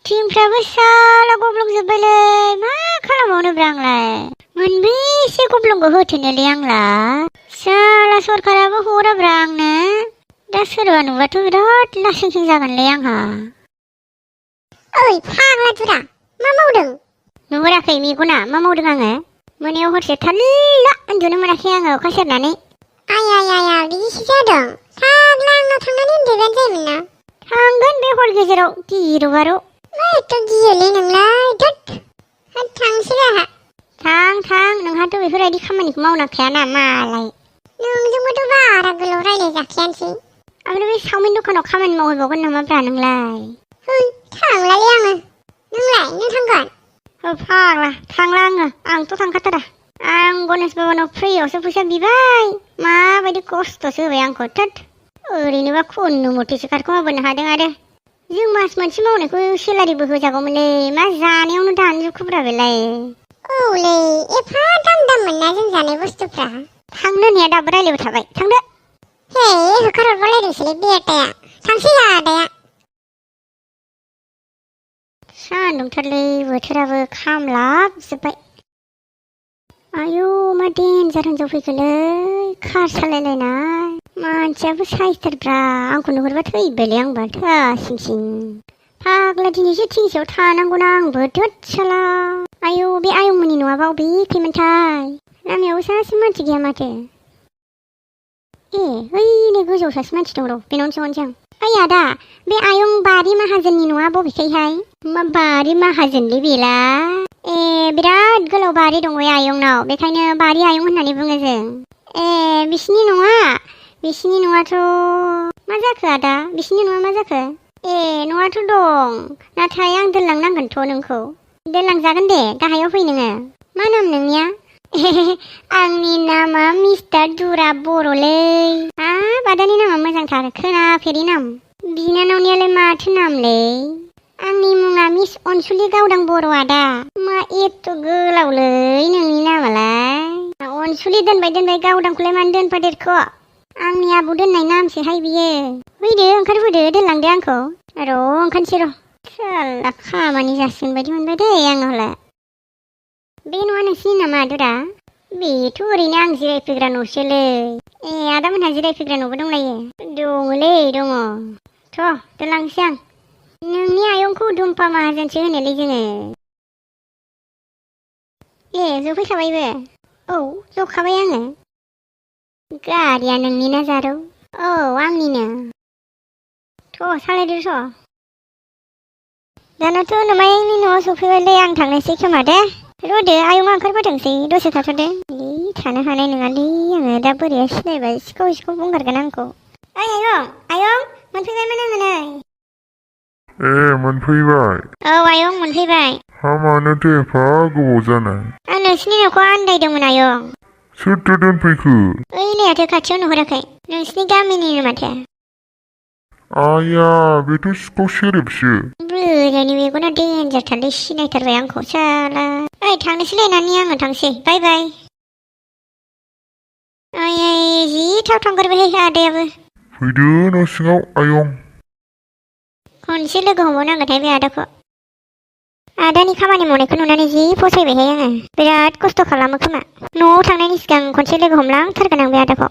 टिमफ्राबो साला गब्लंजोब्बायलै मा खालामबावनोब्रा आंलाय मोनबेसे गब्लंखौ होथेनोलै आंलाय साला सरखाराबो हराब्रा आंनो दा सोरबा नुबाथ' बिराद लासिंसिं जागोनलै आंहा। ओइ फाग्ला दुरा मा मावदों? नुहुराखै मेगना मा मावदों आङो? मोनायाव हरसे थाल्ला उन्दुनो मोनाखै आङो अखा सेरनानै। आया बिदिसो जादों। फाग्ला आंनाव थांनानै उन्दुबानो जायोमोन ना। थांगोन बे हर गेजेराव गिरु बारु। मा एथ' गियोलै नोंलाय धोद थांसै आंहा। थां नोंहाथ' बेफोरबायदि खामानिखौ मावनांखायाना मालाय। नोंजोंबोथ' बारा गोलाव रायलाय जाखायानोसै। ओमफ्राय बे चावमिन दखानाव खामानि मावहैबावगोन नामाब्रा नोंलाय? थांलालै आङो। नोंलाय नों थांगोन? फाग्ला थांला आंथ' थांखाथारा। आं गणेश बाबानाव फ्रियावसो फैसा बिबाय माबायदि खस्थ'सो होबाय आंखौ थोद। ओरैनोबा खुनु मथेसो खारखोमाबोनो हादों आरो जों मास मोनसे मावनायखौ सेलारिबो होजागौमोनलै मा जानायावनो दानजोबखोब्रा बेलाय। औलै एफा दाम मोनना जों जानाय बुस्थुफ्रा। थांनो होननाया दाबो रायलायबाय थाबाय थांदो। हे होखारहरबालायदोंसोलै बेटाया। थांसै आदाया। सान्दुंथारलै बोथोराबो खामलाबजोब्बाय। आयौ मा देन्जार हिनजाव फैखोलै कार सालायलायनाय मानसियाबो साइसथारब्रा आंखौ नुहुरबा थैबायलै आंबा सिं फाग्ला दिनैसो थिंसेयाव थानांगौना आंबो धोद साला। आयौ बे आयंमोननि न'आबा अबेखैमोनथाय लामायावबो सासे मानसि गैया माथो। ए ओइनै गोजौआव सासे मानसि दं र' बेनावनो सोंहरनोसै आं। ओइ आदा बे आयं बारि माहाजोननि न'आ बबेखैहाय? मा बारि माहाजोनलै बेला? ए बिराद गोलाव बारि दं बे आयंनाव बेखायनो बारि आयं होननानै बुङो जों। ए बिसिनि न'आथ' मा जाखो आदा बिसिनि न'आ मा जाखो? ए न'आथ' दं नाथाय आं दोनलांनांगोनथ' नोंखौ। दोनलांजागोन दे गाहायाव फै नोङो। मा नाम नोंनिया? आंनि नामा मिस्टार दुरा बर'लै। हाब आदानि नामा मोजांथार खोनाफेरि नाम। बिनानावनियालाय माथो नामलै? आंनि मुङा मिस अनसुलि गावदां बर' आदा। मा एथ' गोलावलै नोंनि नामालाय? अनसुलि दोनबाय गावदांखौलाय मानो दोनफादेरख'? आंनि आबौ दोननाय नामसोहाय बियो। फैदो ओंखारबोदो दोनलांदो आंखौ। र' ओंखारनोसै र'। साला खामानि जासिगोन बायदि मोनबाय दे आंनावलाय। बे न'आ नोंसिनि नामा दुरा? बेथ' ओरैनो आं जिरायफैग्रा न'सोलै। ए आदामोनहा जिरायफैग्रा न'बो दंलायो? दङलै दङ। थ' दोनलांसै आं। नोंनि आयंखौ दुम्फा माहाजोनसो होनोलै जोङो। ए जफैखाबायबो? औ जखाबाय आङो। गारिया नोंनि ना जारौ? औ आंनिनो। थ' सालायदो थ'। दानाथ' नोमायनि न'आव सफैबायलै आं थांनोसै खोमा दे। र'दो आयंआ ओंखारबोथोंसै दसे थाथ'दो। थानो हानाय नङालै आङो दा बोरैया सिनायबाय सिखाव बुंगारगोन आंखौ। ओइ आयं मोनफैबायमोन आङो नै। ए मोनफैबाय? औ आयं मोनफैबाय। हा मानोथो एफा गोबाव जानाय? आं नोंसिनि न'खौ आन्दायदोंमोन आयं। सोरथो दोनफैखो? ओइ नैयाथो खाथियाव नुहुराखै नोंसिनि गामिनिनो माथो। आया बेथ' सिखाव सेरेबसो। बोरायनि मेगना देन्जारथारलै सिनायथारबाय आंखौ साला। ओइ थांनोसैलै नानि आङो थांसै बाय बाय। ओइ जि थाब थांगारबायहाय आदायाबो। फैदो न' सिङाव आयं। खनसे लोगो हमबावनांगोनहाय बे आदाखौ। आदानि खामानि मावनायखौ नुनानै जि फसायबायहाय आङो। बिराद खस्थ' खालामो खोमा। न'आव थांनायनि सिगां खनसे लोगो हमलांथारगोन आं बे आदाखौ।